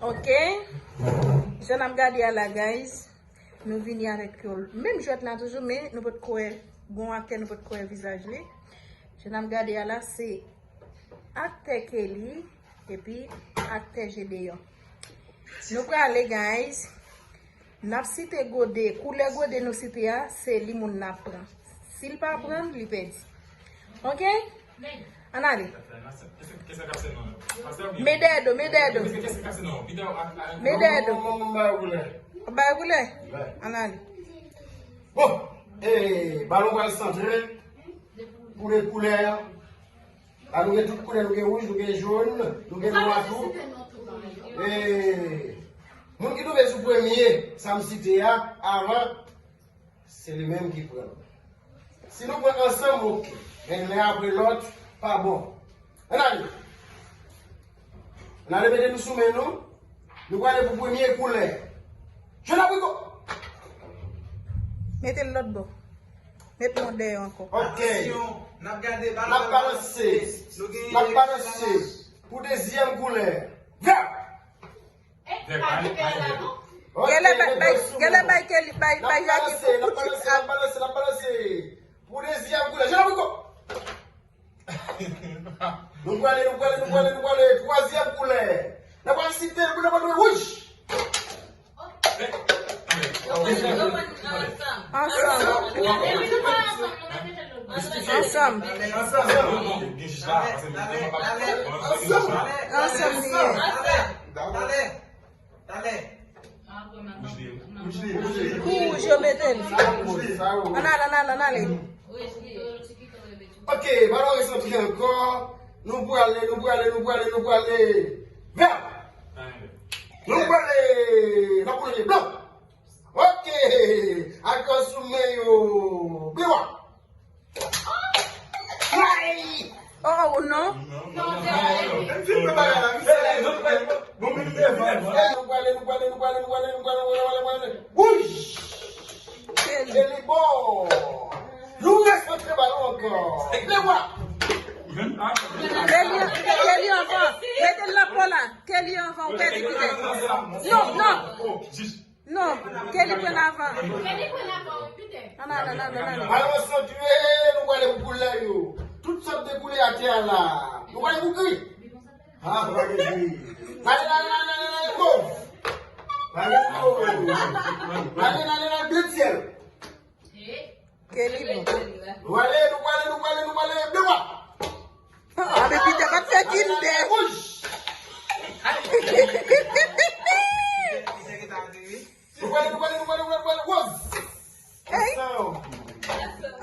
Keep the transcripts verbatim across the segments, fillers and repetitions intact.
Ok. Jan n ap gade a la, guys. Nou vini avèk yon menm jwèt la toujou, men nou potko wè, gon aktè nou potko wè vizaj li. Jan n ap gade a la, se aktè Kelly epi aktè Gedeon. Nou prale, guys. N ap site gode, koulè gode nou site a, se li moun nan ap pran. Si l pa pran l, li pèdi. Ok? Ann ale. Men dèyè do, men dèyè do. Men dèyè do. Bay koulè. Ann ale. Bon, e, balon pral santre pou de koulè. La, nou gen tout koulè, nou gen wouj, nou gen jòn, nou gen nwa tou. E, moun ki tonbe sou premye, sa m site a, avan, se li menm ki pran. Si nou pran ansanm, ok. Men len apre lòt, pa bon. Ann ale. Ann ale mete nou sou men nou. Nou prale pou premye koulè. Jòn abriko. Mete l lòt bò. Met mwen dèyè ankò. Ok. Atansyon, n ap gade balon. N ap balanse. Nou gen N ap balanse. Pou dezyèm koulè. Vè! Vè, pa vè, pa vè. Ok, gèlè bay, bay, gèlè bay Kelly, bay, bay Jackie pou, pou chit. N ap balanse, n ap balanse, n ap balanse. Pou dezyèm koulè. Jòn abriko. Nou prale, nou prale, nou prale, nou prale. Twazyèm koulè. N ap al site l pou n ap wouj. Ansanm. Ansanm. Ansanm li ye. Pou wouj yo mete l. Ann ale, ann ale, ann ale. Ok, balon resantre ankò. Nou prale, nou prale, nou prale, nou prale. Vè! Nou prale! N ap boule blan! Ok! Akò sou men yo! Blan! Ay! Oh, oh, non. Bon, men nou devan. Nou prale, nou prale, nou prale, nou prale, nou prale, nou prale, nou prale. Wouj! Kelly. Kelly bon. Nou resantre balon ankò. Lewa. Kelly, Kelly anvan. Mete l nan po la. Kelly anvan, ou pèdi pite. Non, non. Non, Kelly pran avan. Ann ale, ann ale, ann ale. Balon santre, nou prale pou koulè yo. Tout sòt de koulè atè a la. Nou prale pou gri. Ah, pa gen gri. N ale, n ale, n ale, n ale, n ale, mov. Pa gen mov. N ale, n ale, n ale, ble syèl. Kelly bon. Nou prale, nou prale, nou prale, nou prale, ble nwa. Ah, men Peter pa t fè kiltè. Wouj. Nou prale, nou prale, nou prale, nou prale, nou prale, wòz. Hey. Ansanm.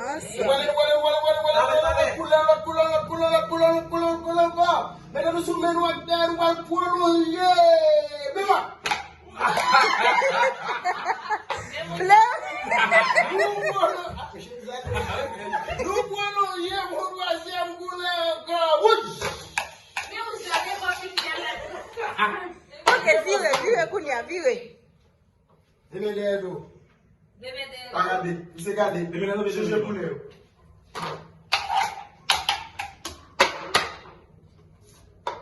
Ansanm. Nou prale, nou prale, nou prale, nou prale, nou prale, koulè, lòt koulè, lòt koulè, lòt koulè, lòt koulè, lòt koulè ankò. Mete nou sou men nou ak dèyè, nou pral pwolonje. Ble nwa. Ble. Nou pwolon-, nou pwolonje pou twazyèm koulè ankò. Wouj. Ok, vire, vire kounye a, vire. De men dèyè do. De men dèyè do. Pa gade, misye gade. De men dèyè do, chanje koulè.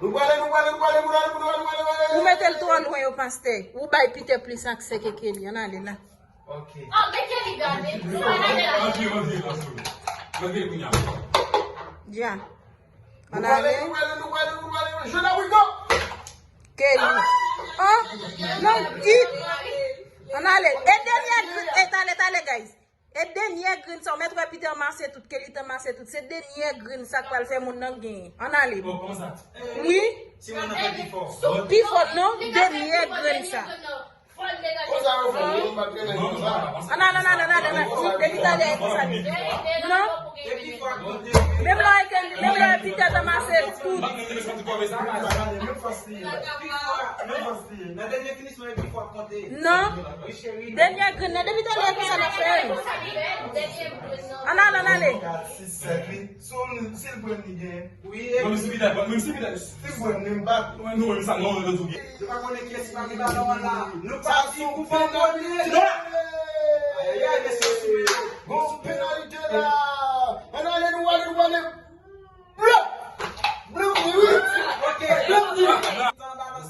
Nou prale, nou prale, nou prale, nou prale, nou prale, nou prale, nou prale. Ou mete l twò lwen yo, pastè. Ou bay Peter plis aksè ke Kelly. Ann ale la. Ok. Ah, men Kelly gade. Antre, antre, antre. Antre kounye a. Dja. Ann ale. Nou prale, nou prale, nou prale, nou prale. Jòn abriko. Kelly. Oh, non, it. Ann ale. E dènyè grenn, e tale, tale, guys. E dènyè grenn sa, ou mèt wè Peter ranmase tout, Kelly t ranmase tout. Se dènyè grenn sa k pral fè moun nan genyen. Ann ale. Oh, kòman sa? Wi. Si moun nan fè pi fò. Pi fò, non, dènyè grenn sa. Konsa yo fè, yo pa t renmen konsa. Ann ale, ann ale, ann ale, ann ale. Depi talè, e konsa li. Non. Menm lè, menm lè Peter t ranmase tout. Non. Dènyè grenn nan, depi talè, e konsa n ap fè. Ann ale, ann ale. Si l pran li gen. Wi, e. Mwen, si Peter, mwen, si Peter. Si mwen, mwen, bat. Mwen, nou, mwen, sa, non, nou, nou, nou. Yo pa konnen kiyès ki pa gen balon an la. Nou pati pou fè gòl li. Non. Ayayay, mesye, mesye. Bon, penalite la. Ann ale, nou ale, nou ale. Blòk! Blòk li, wi. Ok. Blòk li. Sa balans.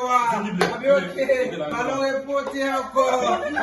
yo a. Abi, oke. Balon repote ankò.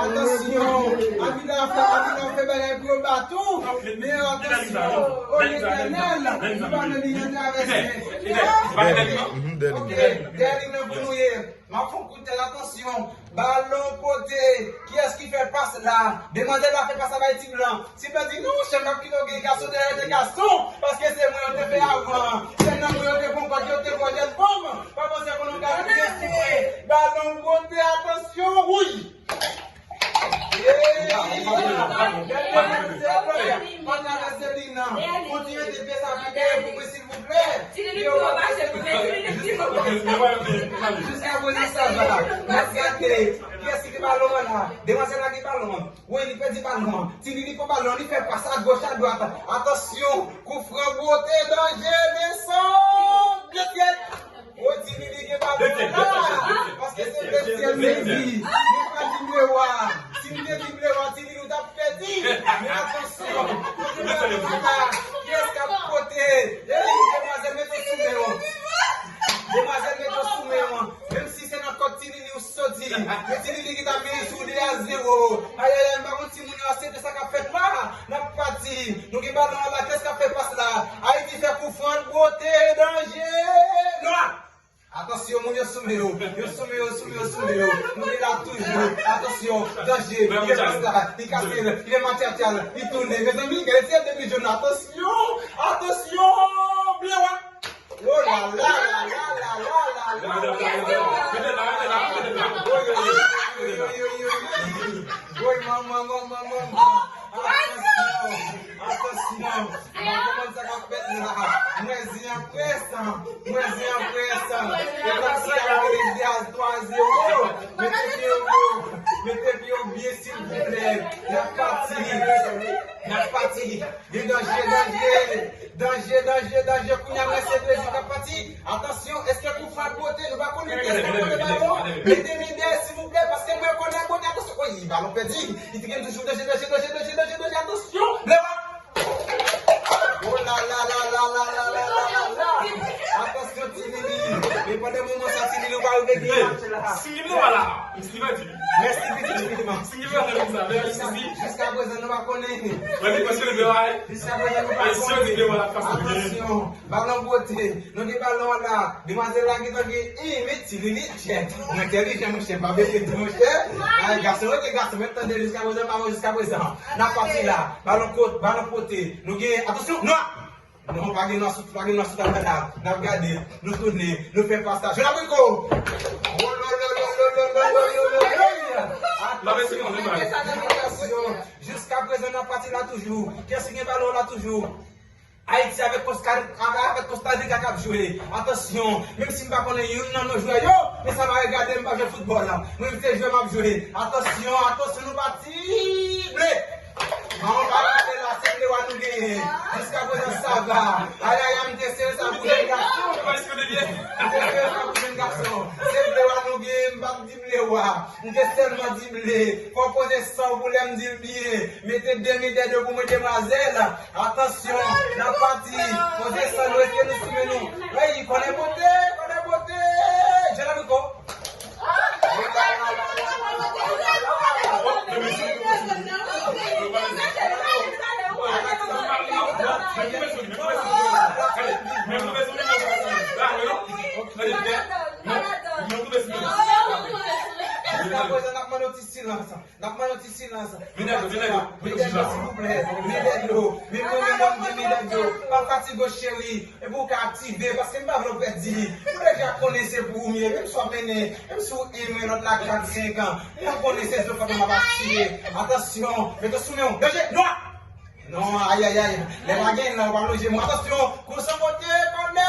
Atansyon. Abi la fè, abi la fè bagay pou yo bat ou. Men atansyon. O Letènèl, nou pa nan li nan travèse. Dèyè li, mhm, dèyè li. Oke, dèyè li nan pou nou ye. M ap fè yon kout tèt, atansyon. Balon pote. Kiyès ki fè pas la? Demwazèl la fè pas la bay Ti Blan. Ti Blan di, "Non, monchè, m ap kite w gen gason dèyè de gason, paske se mwen yo te fè avan. Se nan mwen yo te pran kòd, yo te vòlè l ban m. Pa panse konnen w ka rive sou mwen." Balon pote, atansyon, wouy! Ey! Dènye se Florian. Kontinye te pye sa pi byen pou mwen, silvouplè. Jiska prezan, sa va. N ap gade. Kiyès ki gen balon an la? Demwazèl la gen balon an. Wi, li pèdi balon an. Ti Lili pran balon an, li fè pas a goch, a dwat. Atansyon, koufran pote, danje, desann. Detyèt. O, Ti Lili gen balon an la. Paske se detyèt li di. Li pa drible wa. Si li te drible wa, Ti Lili ou t ap pèdi. Men atansyon. Kiyès k ap pote? Ey, demwazèl, mete w sou men w. Demwazèl, mete w sou men w. Menm si se nan kòt Ti Lili ou soti. Men Ti Lili ki t ap vini sou de a zewo. Ayayay, m pa konn si moun yo aksepte sa k ap fèt la. N ap pati. Nou gen balon an la, kiyès k ap fè pas la? Ayiti fè koufran, pote, danje. Nwa! Atansyon, moun yo sou men yo. Yo sou men yo, sou men yo, sou men yo. Nou gen la toujou. Atansyon, danje. Li fè pas la. Li kase l. Li fè matyatyal. Li tounen. Mezanmi, gade se depi jòn. Atansyon! Atansyon! Byen wè. Oh la la la la la la la la. Mete la, mete la, mete la. Woy, woy, woy, woy, woy, woy, woy. Woy, manman, manman, manman. Atansyon, atansyon. Mwen konprann sa k ap fèt la. Mwen zen an presan. Mwen zen an presan. E kòmsi y ap vini de a twa zewo. Mete pye w, mete pye w byen, silvouplè. N ap pati. N ap pati. Gen danje, danje, danje, danje, danje. Kounye a, mwen se Brezil k ap pati. Atansyon, èske koufran pote? Nou pa konnen kiyès k ap pote balon. Mete men dèyè, silvouplè, paske mwen konnen pote. Atansyon, oy, balon pèdi. Li te gen toujou danje, danje, danje, danje, danje, danje. Atansyon, Blewa. Oh la la la la la la la la la. Atansyon, Ti Lili. Men pandan moman sa, Ti Lili, ou pa rive gen match la. Mèsi, pitit, pitit. Jiska prezan, nou pa konnen. Jiska prezan, nou pa konnen. Atansyon, balon pote. Nou gen balon an la. Demwazèl la gentan gen. Ih, men Ti Lili, tchè. Mwen entèlijan, monchè, pa bete tou, monchè. Ay, gason, yo gen gason, men tande, jiska prezan, pa bon, jiska prezan. N ap pati la. Balon kot, balon pote. Nou gen, atansyon, nwa! Non, pa gen nwa sou, pa gen nwa sou tabla la. N ap gade, nou tounen, nou fè pas la. Jwèt abriko! Atansyon, jiska prezan n ap pati la toujou. Kiyès ki gen balon la toujou? Ayiti avèk Kosta, avèk Kosta Rika k ap jwe. Atansyon, menm si m pa konnen youn nan non jwè yo, men sa m a regade, m pa jwe foutbòl. Mwen se jwè m ap jwe. Atansyon, atansyon, nou pati. Ble! Mawon pa rete la, se Lewa nou genyen. Jiska prezan sa va. Ay, ay, ay, m te sere sa pou jèn gason. M te sere sa pou jèn gason. Se Lewa nou genyen, m p ap di m Lewa. M te sèlman di m le. Fò poze san w pou lè m di l byen. Mete de medèdo pou mwen, demwazèl. Atansyon, n ap pati. Poze san nou, eske nou sou men nou? Wi, kònè bote, kònè bote. Jèn abriko. Jiska prezan, n ap mande yon ti silans. N ap mande yon ti silans. Medèdo, silvouplè. Medèdo. Men mwen menm, mwen gen medèdo. Pa fatige, cheri. Epi w ka aktive, paske m pa vle w pèdi. Ou deja konnen se pou ou m ye, menm si w ap mennen, menm si w enmen lòt la kat, senk an. Mwen konnen se zo fantom m ap atire. Atansyon, mete sou men w. Danje, nwa! Non, ayayay. Lè pa gen nan, w pa lonje men w. Atansyon, kou san bote, kònè,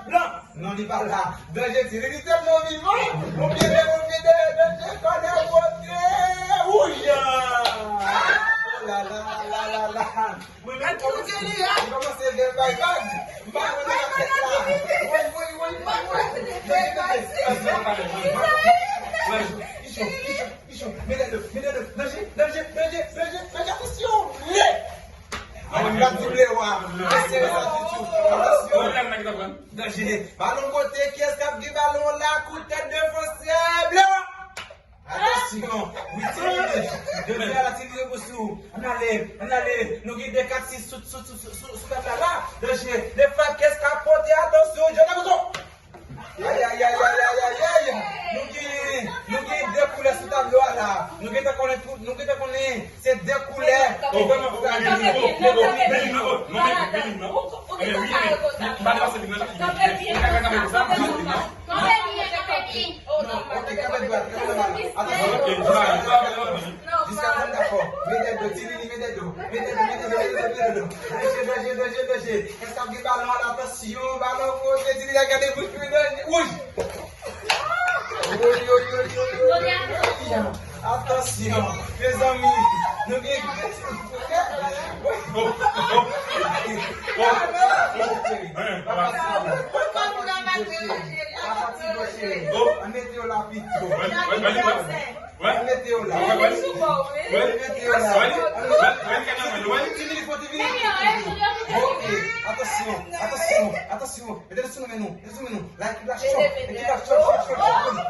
blan. Non, li pa la. Danje, ti li, li tèlman vivan. Bon pye de, bon pye de, danje, kònè, bote. Wouy! Oh la la, la la la. Mwen menm kòmanse, mwen kòmanse gen vag vag. M pa konn nan tèt la. Woy, woy, woy, woy, woy. Danje, danje. Pichon, pichon, pichon. Medèdo, medèdo. Danje, danje, danje, danje, danje. Atansyon. Lè. Mwen m ap di Lewa. Eseye sa toutou. Atansyon. Danje. Balon bote, kiyès k ap gen balon la? Kout tèt defansè. Lewa. Atansyon, wi, ti li. Danje a la, ti li, pou sou. Ann ale, ann ale. Nou gen de, kat, sis sou, sou, sou, sou, sou, sou kat la, la. Danje, de fwa kès ka pote, atansyon, Jòdè Bouton. Ay, ay, ay. Nou gen, nou gen de koulè sou tablo a la. Nou gentan konnen tout, nou gentan konnen se de koulè ki ban nou fè. Non, ok, kanpe dwat, kanpe nòmal. Atansyon. Jiska nou dakò. Medèdo, Tilili, medèdo. Medèdo, medèdo, medèdo, medèdo. Danje, danje, danje, danje. Kès k ap gen balon an? Atansyon, balon pote, Tilili ap gade bouch li, danje. Wouj! Woy, woy, woy, woy, woy. Atansyon, mezanmi. Nou gen Papa ti gòch, cheri. Papa ti gòch, cheri. Ann mete yo la pito. Ann mete yo la. Ann mete yo la. Ann mete yo la. Ti vini, fò ti vini. Ok. Atansyon, atansyon, atansyon. Mete l sou men nou. Mete l sou men nou. La ekip la chòk. Ekip la chòk, chòk, chòk, chòk.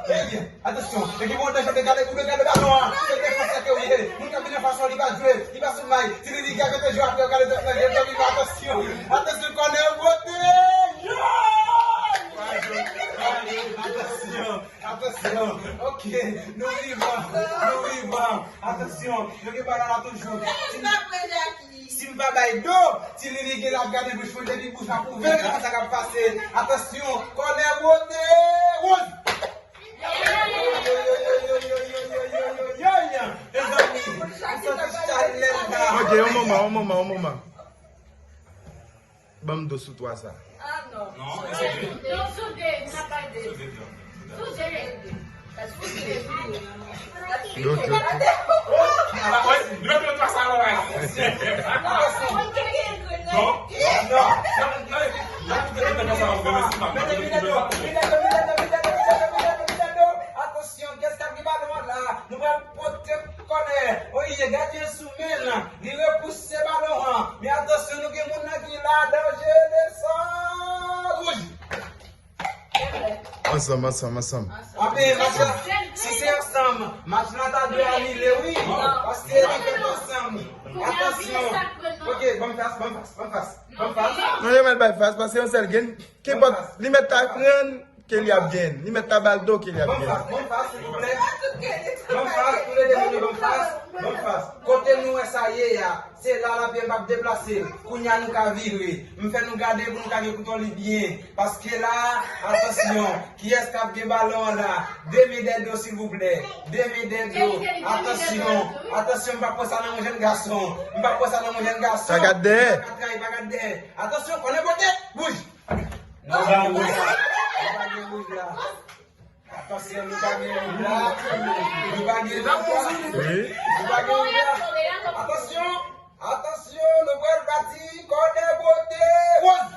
Trè byen. Atansyon, ekip ou danje, te gade, ou te gade balon an. Se defansè ke ou ye. Moun k ap vin anfas ou an, li pa jwe, li pa sou may. Tilili ka mete jwe apre, gade tèt nan jwe, tèt nan, atansyon. Atansyon, kònè bote. Atansyon, atansyon. Ok, nou vivan, nou vivan. Atansyon, yo gen balon la toujou. Si m pa bay do, Tilili gen l ap gade bouch mwen depi bouch la ouvè, sa k ap pase. Atansyon, kònè bote. Woy! Ok, yon moman, yon moman, yon moman. Ban m do sou twa sa. Ah non. Non, sou de, n ap bay de. Sou de. Yo, yo, yo. Non. Atansyon, kès k ap gen balon an la? Nou pral pote kònè. Oye, gadyen sou men l. Li repouse balon an. Men atansyon, nou gen moun nan ki la, danje desann. Wouj! Ansanm, ansanm, ansanm. Anpi, match la, si se ansanm, match la ta dwe anile, wi. Paske li fèt ansanm. Atansyon. Ok, ban m fas, ban m fas, ban m fas, ban m fas. Non, yo mèt bay fas, paske yon sèl gen. Kenpòt, li mèt ta pran. Ke li ap gen. Li mèt ta ba l do ke li ap gen. Ban m fas, ban m fas, silvouplè. Ban m fas, toulède moun yo, ban m fas, ban m fas. Kote nou wè sa ye a, se la lapyè m p ap deplase. Kounye a nou ka vire. M fè nou gade pou nou ka gen kontwòl li byen. Paske la, atansyon, kiyès k ap gen balon an la? De men dèyè do, silvouplè. De men dèyè do. Atansyon, atansyon, m p ap pran sa nan yon jèn gason. M p ap pran sa nan yon jèn gason. Pa gad dèyè. Pa gad dèyè, pa gad dèyè. Atansyon, kònè bote, bouje. Nou gen wouj. Nou pa gen wouj la. Atansyon, nou pa gen wouj la. Nou pa gen wouj la. Nou pa gen wouj la. Atansyon. Atansyon, nou pral pati, kònè bote, woz!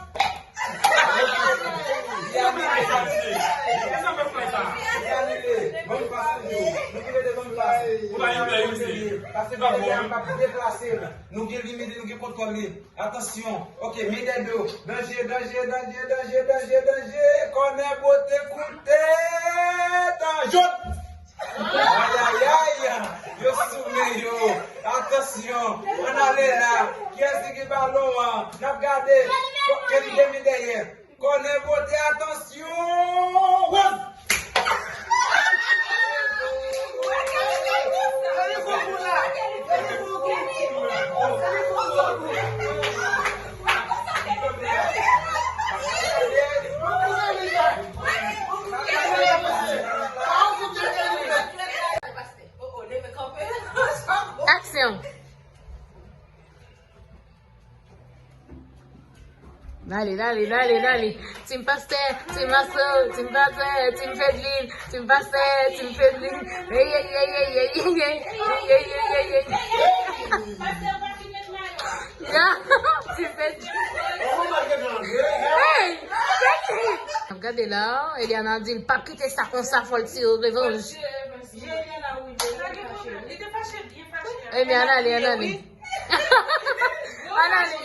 Li anile, li anile. Ban m pase nou. Nou ki rete ban m pase. Pase Medèyè, m p ap deplase l. Nou gen limit, nou gen kontwòl li. Atansyon. Ok, Medèyè. Danje, danje, danje, danje, danje, danje. Kònè bote kout tèt. Jòt! Ayayay! Yo sou men yo. Atansyon. Ann ale la. Kiyès ki gen balon an? N ap gade. Kelly gen men dèyè. Kònè bote, atansyon. Woz! Aksyon. Dale, dale, dale, dale. Team Pastè, Team Maso, Team Pastè, Team Fedlin, Team Pastè, Team Fedlin. Ey, ey, ey. Ya, Team Fedlin. Hey, Fedlin. Gade la, Eliana di l p ap kite sa konsa, fò l tire revanj. Ebyen, ann ale, ann ale. Ann ale.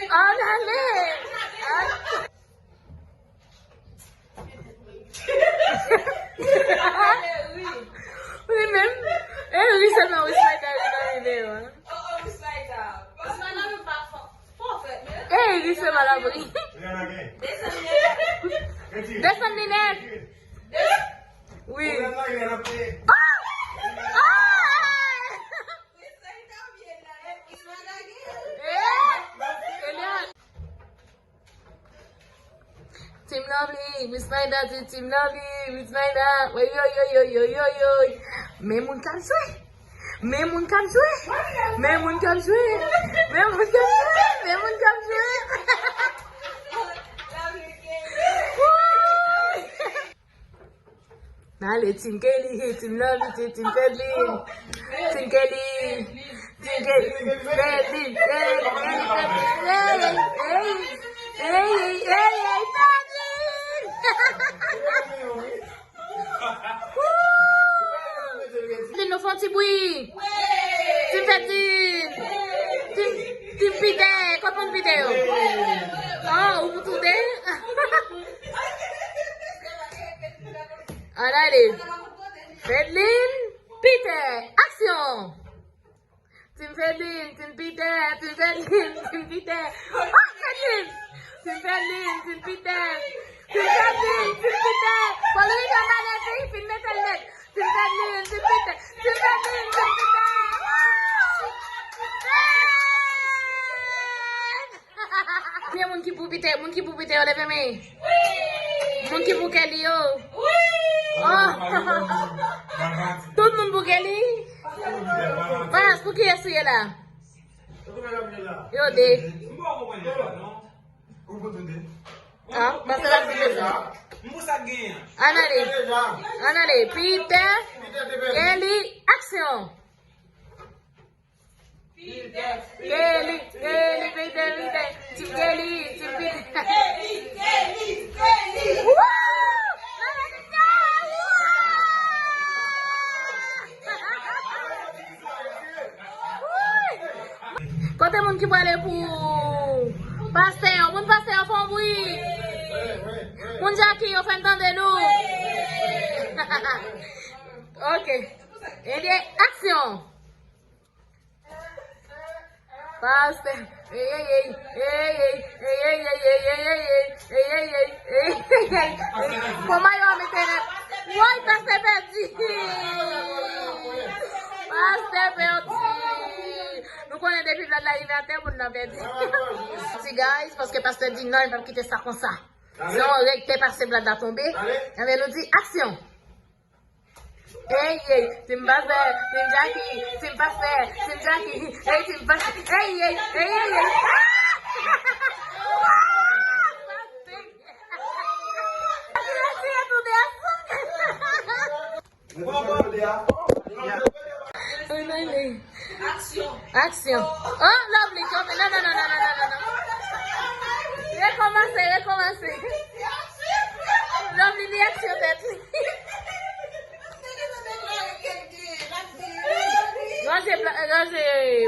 Ann ale. Li menm. E ri sèlman Wismaïda ri nan videyo a. E ri sèlman l ap ri. Desann li nèt. Wi. Ah! Ah! Eh! Eliana. Team Lovely, Wismaïda di Team Lovely, Wismaïda. Woy, yoy, yoy, yoy, yoy, yoy, yoy. Men moun k ap jwe. Men moun k ap jwe. Men moun k ap jwe. Men moun k ap jwe. Men moun k ap jwe. Woy! N ale, Team Kelly, Team Lovely, Team Fedlin, Team Kelly, Team Kelly, Fedlin, Fedlin, Fedlin, Fedlin, ey, ey, ey, ey, ey, Fedlin! Fedlin, nou fè yon ti bri! Team Fedlin! Team, Team Peter! Kot moun Peter yo? Ah, ou pou toude? Ann ale. Fedlin, Peter, aksyon! Team Fedlin, Team Peter, Team Fedlin, Team Peter. Oh, Fedlin! Team Fedlin, Team Peter. Team Fedlin, Team Peter. Fò l rive ann ale, fi, fin mete l nèt. Team Fedlin, Team Peter. Team Fedlin, Team Peter. Woo! Konbyen moun ki pou Peter? Moun ki pou Peter yo leve men. Moun ki pou Kelly yo. Oh. Tout moun pou Kelly. Palas, pou kiyès ou ye la? Yo de. Ah, paske l ap di deja. Ann ale. Ann ale. Peter, Kelly, aksyon. Kelly, Kelly, Peter, Peter. Team Kelly, Team Peter. Woo! Kote moun ki prale pou pastè yo? Moun pastè yo fè yon bri. Moun Jackie yo fè n tande nou. Ok. Ebyen, aksyon. Pastè. Ey, ey, ey. Ey, ey, ey. Pran mayo a mete nèt. Woy, pastè pèdi. Pastè pèdi. Nou konnen depi blad la rive atè, moun nan pèdi. Ti guys, paske pastè di non, li p ap kite sa konsa. Se yon règ te pase blad la tonbe. Ebyen, nou di aksyon. Ey, ey, Team Pastè, Team Jackie, Team Pastè, Team Jackie, ey, Team Pastè, ey, ey, ey, ey, ey. Ah! Pastè. Ann ale. Aksyon. Aksyon. Oh, Lovely, kanpe. Non, non, non. Rekòmanse, rekòmanse. Lovely, li aksyon tèt li. Ranje bla-, ranje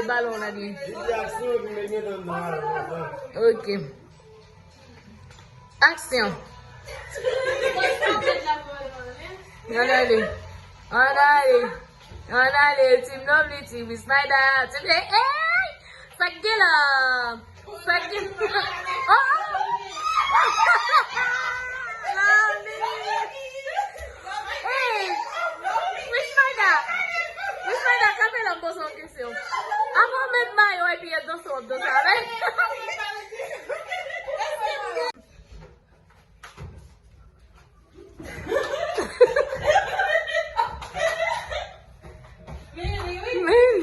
balon la byen. Li di aksyon, epi men gen nan nan. Ok. Aksyon. Ann ale. Ann ale. Ann ale. Team Lovely, Team Ismaïda, Team, hey! Sa k gen la? Sa k gen? Oh! Lovely! Hey! Ismaïda! Ismaïda, kanpe la, m poze w yon kesyon. Avan w met mayo epi w ap danse, w ap danse avè l? Men,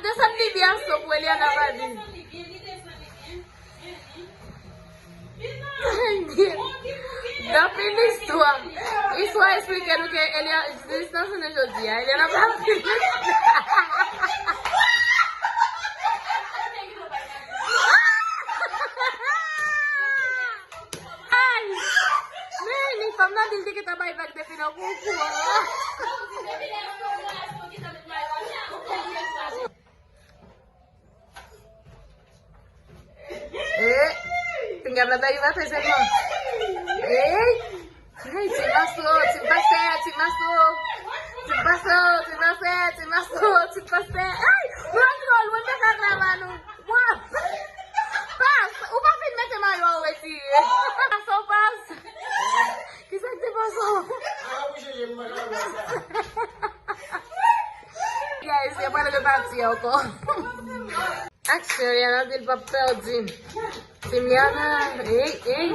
desann li byen sou pou Eliana pa di. Depi listwa, istwa esplike nou ke Eliana, jis nan jounen jodi a, Eliana pa vin. Ay! Men, li fanm nan di l te gentan bay vag depi nan konkou an. Eh, pinga bla bay vag sèlman. Eh, hey, ti maso, ti pastè, ti maso. Ti maso, ti pastè, ti maso, ti pastè. Hey, nou antre lwen, nou pa ka grava nou. Wa! Pas, ou pa fin mete mayo a, ou retire. Pas, ou pas. Kisa k te pase w? Guys, yo pral repati ankò. Aksyon, Liana di l p ap pèdi. Team Liana, hey, hey.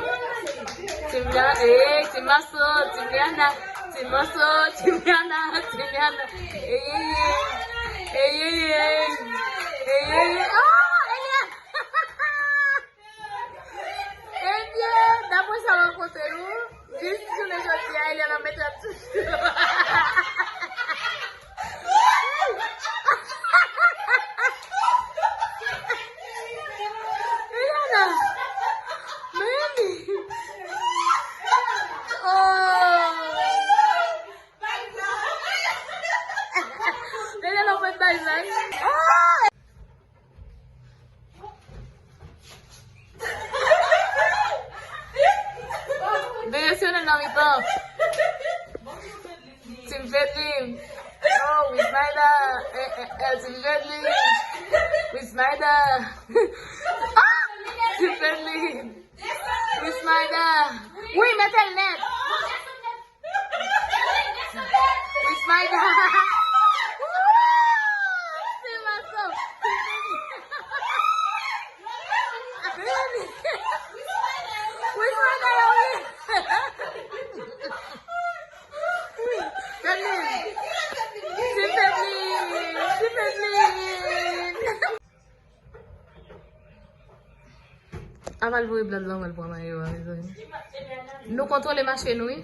Team Liana, hey, Team Maso, Team Liana. Team Maso, Team Liana, Team Liana. Hey, hey, hey. Hey, hey, hey. Hey, hey, hey. Oh, Eliana. Ebyen, daprè sa m rakonte nou, jis jounen jodi a, Eliana mete ap touche. Eliana, men, oh. Eliana fè bay vag. Oh! Deyesyone nan mitan. Team Fedlin. Oh, Wismaïda. Eh, eh, eh, Team Fedlin. Wismaïda. Ah! Team Fedlin. Wismaïda. Wi, mete l nèt. Wismaïda. Se maso. Wismaïda, yo, wi. Fedlin. Team Fedlin. Team Fedlin. Aval voye blad la, w al pran mayo a, mezanmi. Nou kontwole mache nou, wi.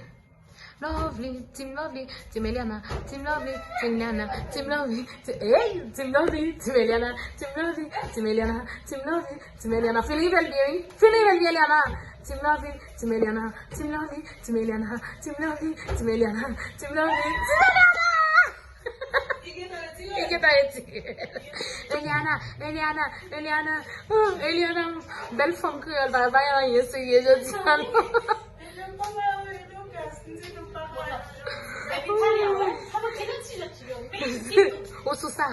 Lovely, Team Lovely, Team Eliana, Team Lovely, Team Eliana, Team Lovely, Team, hey, Team Lovely, Team Eliana, Team Lovely, Team Eliana, Team Lovely, Team Eliana. Fin rive l byen, wi. Fin rive l byen, Eliana. Team Lovely, Team Eliana, Team Lovely, Team Eliana, Team Lovely, Team Eliana, Team Lovely, Team Eliana. Li gentan retire. Eliana, Eliana, Eliana, oh, Eliana, bèl fanm kreyòl, pa bay anyen serye jodi a, non. Ou sou sa?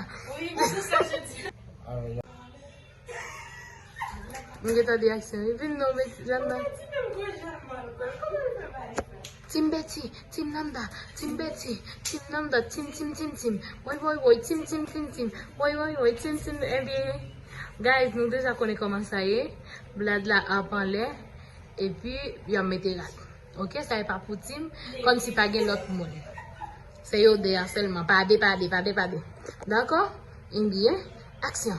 M gentan di aksyon wi. Vin non, Betty, Nanda. Team Betty, Team Nanda, Team Betty, Team Nanda, Team, Team, Team, Team. Woy, woy, woy, Team, Team, Team, Team. Woy, woy, woy, Team, Team, ebyen, guys, nou deja konnen kòman sa ye. Blad la ap anlè, epi y ap mete rad. Ok, sa e pa pou Team, kòmsi pa gen lòt moun. Se yo de a sèlman. Pa de, pa de, pa de, pa de. Dakò? Ebyen, aksyon.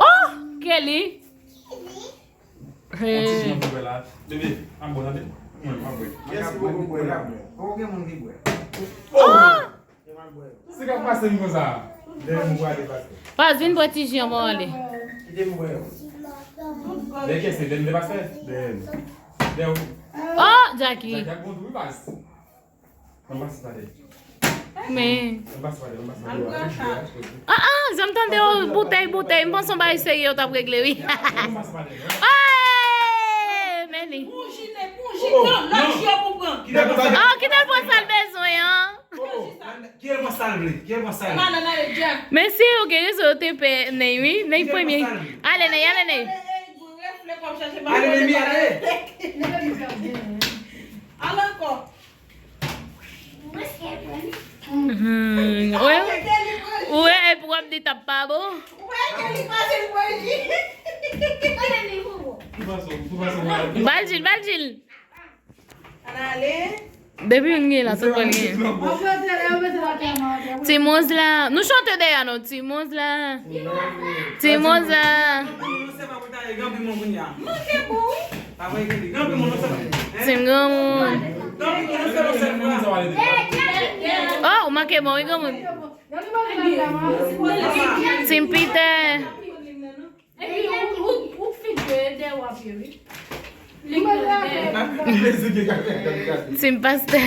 Oh, Kelly. Yon ti jan pou bwè la. Bebe, ap bwè, tande. Mwen, m ap bwè. Kiyès ki poko bwè la? Poko gen moun ki bwè. Oh! Se k ap pase m konsa? Dèyè m pwale pastè. Pas, vin bwè ti ji an ban ale. Kite m bwè yo. Dèyè kiyès se? Dèyè m te pastè? Dèyè m. Dèyè ou? Oh, Jackie. Jackie ak bon tou, wi, pas. Ann pase pa dèyè. Men. Ann pase pa dèyè, ann pase pa dèyè. Ah, ah, jan m tande yo, boutèy, boutèy, m panse yon bagay serye yo t ap regle, wi. Ann pase pa dèyè. Hey! Men li. Bouji, ne bouji, non, lòt yo pou pran. Oh, kite l pran sa l bezwen an. Ki el pran sa l vle? Ki el pran sa l vle? Men si yo gen rezon, yo te pè Ney, wi. Ney premye. Ale, Ney, ale, Ney. Ale, Ney, ale. Al ankò. Mhm. Ou wè, ou wè, epi w ap di t ap pa bon. Ba l Jil, ba l Jil. Depi yon gen la, tout pral gen. Ti Moz la. Nou chante dèyè nou. Ti Moz la. Ti Moz la. Tim Granmoun. Oh, ou manke bon, wi, Granmoun. Tim Peter. Epi ou, ou, ou figye dèyè w ap ye, wi. Tim pastè.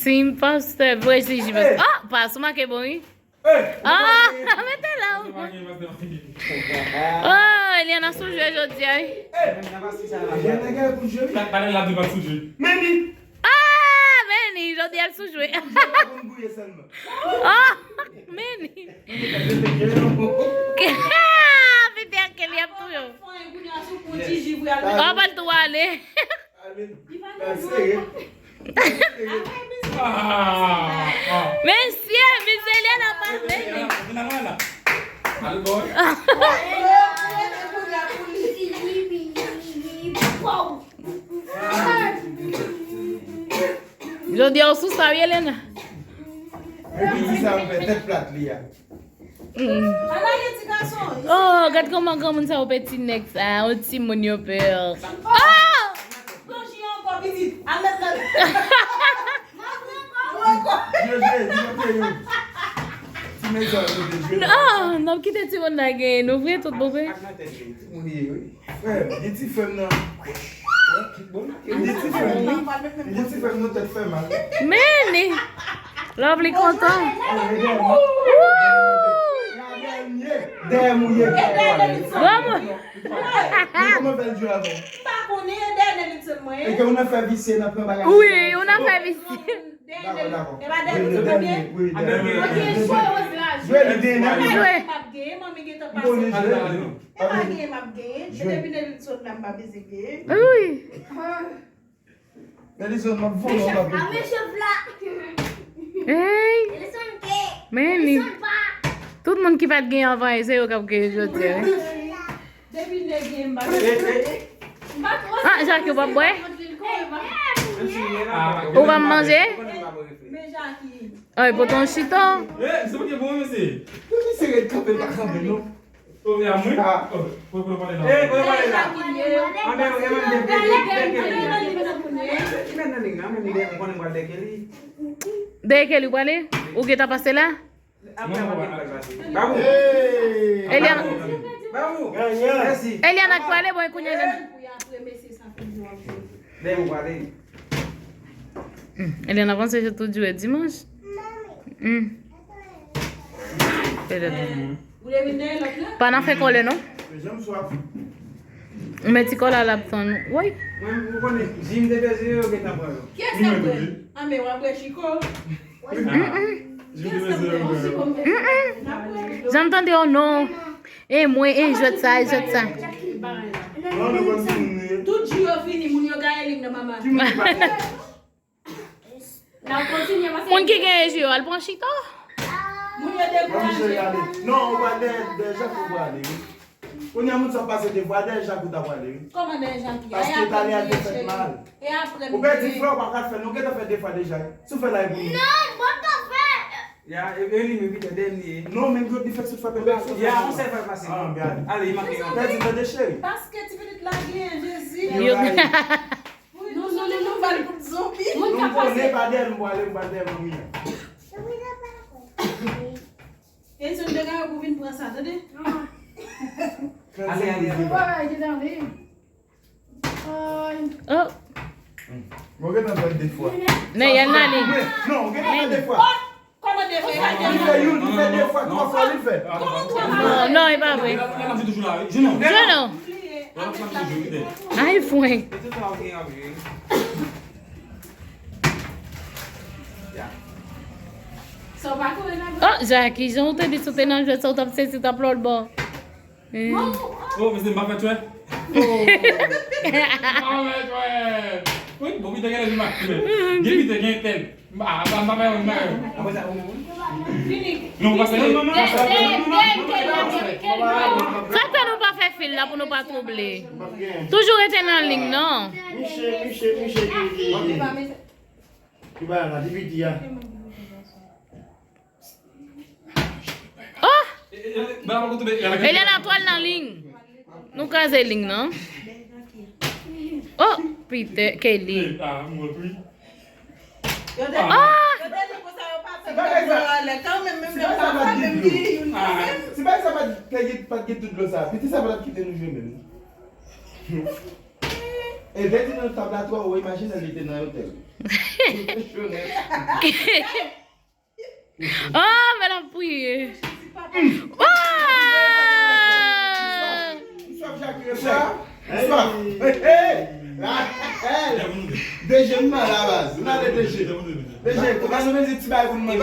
Tim pastè. Vre si jive. Oh, pas ou manke bon, wi. Ah, mete la ou. Oh, Eliana sou jwe jodi a, wi. Ah, men li, jodi a l sou jwe. Ah, men li. Pete ak Kelly ap touye w. Oh, pa l tou ale. Mesye, mizè Eliana pa vle. Jodi a ou sou sa, wi, Eliana. Epi di sa, m fè tèt plat li a. Mm. Oh, gad kòman granmoun sa yo pè ti nèg sa, yon timoun yo pè. Oh! Pran ji ankò, pitit. Al met nan. Pran ankò. Jwe, jwe, jwe, jwe. Ti nèg sa yo te jwe. Non, n ap kite timoun la genyen nou vre, tout bon vre. Ak nan tèt li, timoun ye, wi. Frè m, di ti frè m nan. Di ti frè m nan. Di ti frè m nan tèt fè mal. Men li. Love li kontan. Woo! Dèyè m ou ye. Vamos. Men kòman fè l jwe avè w? M pa konnen, e dèyè Nelson mwen. E ke ou nan fè visye nan pran bagay. Wi, ou nan fè visye. Dakò, dakò. Jwe, jwe, jwe. Jwe, jwe. M ap genyen, manmi gentan pase. M konnen jwe. E pa genyen m ap genyen. Se depi Nelson la m pa bezwen genyen. Wi. Nelson, m ap vole w pa pè. Hey. Men li. Tout moun ki pa t gen anvan, se yo k ap gen jodi a, wi. Depi nèg gen m pa. Ah, Jackie, ou p ap bwè? Ou p ap manje? Men Jackie. Ay, pote yon chita. Eh, se pou ki bon, mesye. Pou ki se ret kanpe, l pa kanpe, non? Ou vle a mwen? Ah. Oh, pou, pou pale la. Eh, pou pale la. Anben, anben, dèyè Kelly, dèyè Kelly. Ki mèt nan ling nan, men m konnen m pral dèyè Kelly. Dèyè Kelly ou prale? Ou gentan pase la? Apre, apre, apre, apre. Babou. Eliana. Babou. Mèsi. Eliana k prale, bon, kounye a. Dèyè ou prale. Hmm, Eliana panse se tout jou e dimanch. Hmm. Eliana. Pa nan fè kòlè, non? Men ti kòlè a l ap tann ou. Woy. Mwen, mwen konnen, Jim te bezwen yo gentan pran yo. Kiyès k ap pran? Anben, w ap pran Chiko. Jan m tande yo non. E mwen, e jwèt sa, e jwèt sa. Tout jou yo fini, moun yo gaye lig nan mama. Moun ki genyen jou yo, al pran chita. Moun yo dekouraje. Non, ou pa dèyè, dèyè Jackie ou prale, wi. Kounye a moun sa ap pase devwa, dèyè Jackie ou ta prale, wi. Kòman dèyè Jackie? Paske talè a te fèt mal. E apre, ou pèdi frè, ou pa ka fè, nou gentan fè de fwa deja. Si w fè la e pou nou. Non, mwen pa fè. Ya, e, e li menm ki te dènye. Non, men yo di fè sou frape. Ya, on sèl fwa pase. Ah, gade. Ale, li manke yon. Pèdi tande, cheri. Paske ti pitit la gen, Jezi. Yo. Non, non, non, non, ba l kout zonbi. Moun ka pase. Non, pa dèyè, m pral, m pral dèyè manmi an. E se yon dega pou vin pran sa, tande? Ale, ale, ale. Bon bagay, ki tande. Oh. Mwen gentan fè de fwa. Men, y a nan li. Non, mwen gentan fè de fwa. Kòman de fwa? Li fè youn, li fè de fwa, twa fwa, li fè. Kòman twa fwa? Non, non, e pa vre. Jenon. Ay, fwen. Oh, Jackie, jan ou te di sou te nan jwèt sa, ou t ap sezi, t ap lòt bò. Oh, mesye, m pa fè twè. Oh. M pa fè twè. Wi, bon, pite gen lè di m ak twè. Gen pite gen tèl. M pa, m pa, m pa fè yon bagay. Apre sa, ou menm? Non, ou pa fè. Sa fè nou pa fè fil la pou nou pa twouble. Toujou rete nan liy, non. Miche, miche, miche, ki, ki, ki ba la, D V D a. Oh! Eliana, twal nan liy. Nou kraze liy nan. Oh, Peter, Kelly. Ah! Se pa sa pa t gen dlo. Se pa sa pa t gen, pa t gen tout dlo sa. Piti sa pa t ap kite nou jwe menm. E lè di nan tab la twò wo, imajine li te nan otèl. Oh, men l ap priye. Oh! Hey, hey. D J m nan la baz. Nou ale D J. D J, kòmanse menm di ti bagay pou nou manje.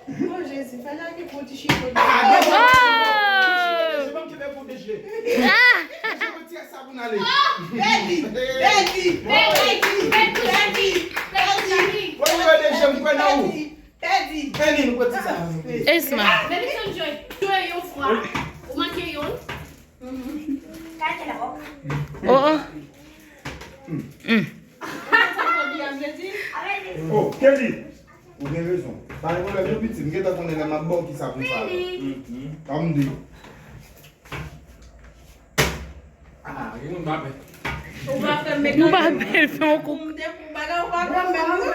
Oh, Jezi, fè lage pou ti chiko. Ah, D J, oh! D J, ban m kenbe pou D J. Ah! D J, ban m ti sa pou n ale. Pèdi, pèdi, pèdi, pèdi, pèdi. Wè, wè, D J, m kwè nan ou. Pèdi. Pèdi, nou pèdi sa. Esma. Melison jwe. Jwe yon fwa. Ou manke yon. Oh, oh. Mm. Oh, Kelly, ou gen rezon. Pa gen pwoblèm, yo piti. M gentan konnen lè m ap ba w ki sa pou m fè. Ban m di. Ah, gen moun pa pè. Ou pa fè m. Ou pa pè, fè yon kou. M te fè yon bagay, ou pa pran menm, non.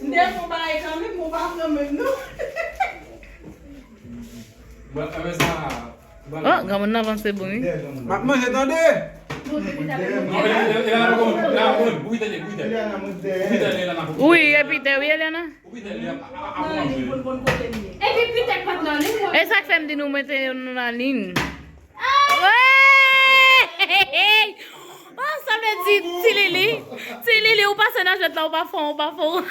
M te fè yon bagay kanmenm, ou pa pran menm, non. Bon, e sa. Oh, granmoun nan panse bon, wi. M ap manje, tande. Non, e, e, e, e, e, e, e, e, ou pite, ou pite. Ou pite, Eliana. Wi, e pite, wi, Eliana. Ou pite, Eliana. Epi pite pat nan liy, mwen. E sa k fè m di nou mete nou nan liy. Oh, sa vle di, Ti Lili. Ti Lili, ou pase nan jwèt la, ou pa fon, ou pa fon.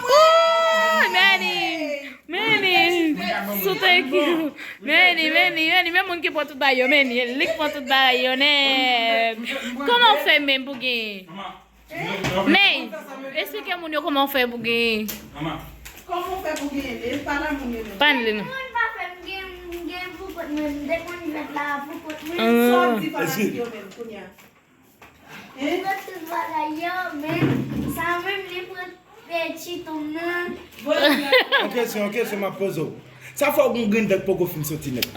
Oh, Manny! Manny! Sou thank you! Manny, Manny, Manny, men moun ki pran tout bagay yo, Manny, li k pran tout bagay yo, nèg! Kòman w fè menm pou genyen? Ney, eksplike moun yo kòman w fè pou genyen. Kòman w fè pou genyen? E pa nan moun yo menm. Pa nan li, non. Moun pa fè m genyen, m genyen pou kont mwen, m dekonn jwèt la pou kont mwen. Sa w di fanatik yo menm, kounye a? Hein? Mwen tout bagay yo, men sa menm li pran pè chiton nan. Yon kesyon, yon kesyon m ap poze w. Sa fè w gon grenn dan k poko fin soti nèt.